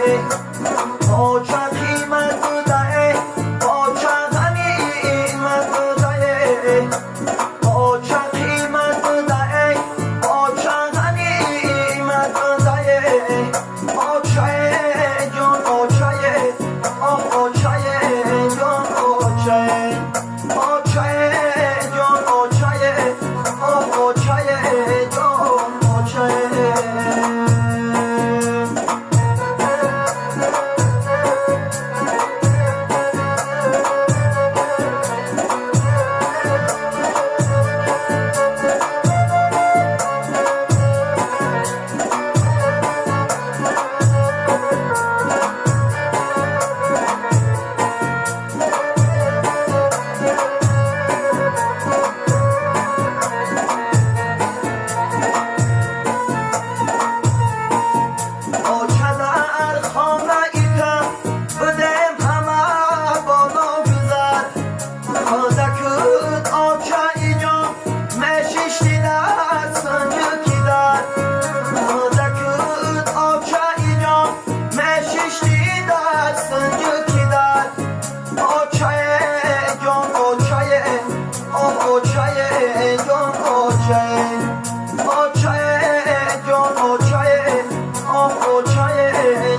Оча қимат будае, оча ғанимат будае, оча қимат будае, оча ғанимат будае, очае ҷон, очае, оҳ, очае ҷон, очае, очае ҷон, очае, оҳ, очае ҷон, очае. Оча дар хонаи ту будем ҳама боло гузар, худакуд очаи ҷон мешишти дар сунюки дар, худакуд очаи ҷон мешишти дар сунюки дар, очае ҷон, очае, оҳ, очае ҷон, очае, очае ҷон, очае, оҳ, очае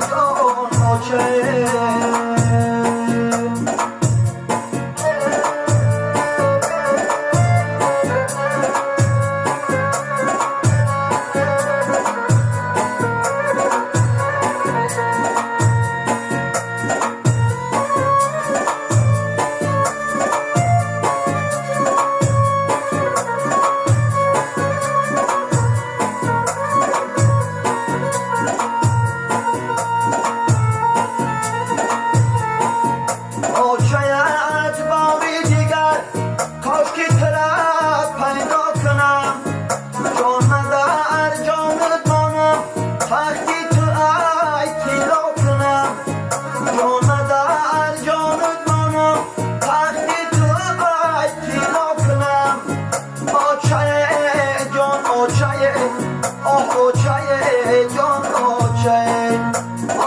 ҷон, очае. Очаят бори дигар кошки тура пайдо кунам, ҷонмадар ҷонат монам, тахти ту ай тилло кунам, ҷонмадар ҷонат монам, тахти ту ай тилло кунам, очае ҷон, очае, оҳ, очае ҷон, очае,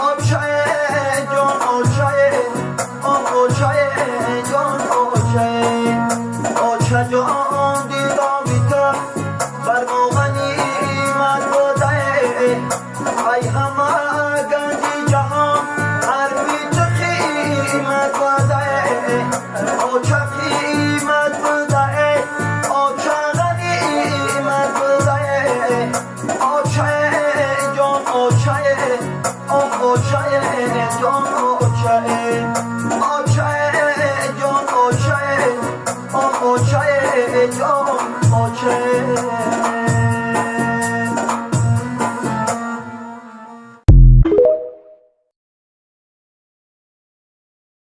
очае ҷон, очае, оҳ, очае ҷон, очае. Оча ҷон, дидори ту бар мо ғанимат будае, ай ҳама ганҷи ҷаҳон ҳарфи ту қимат будае, оча қимат будае, оча ғанимат будае, очае ҷон, очае, оҳ, очае ҷон, очае.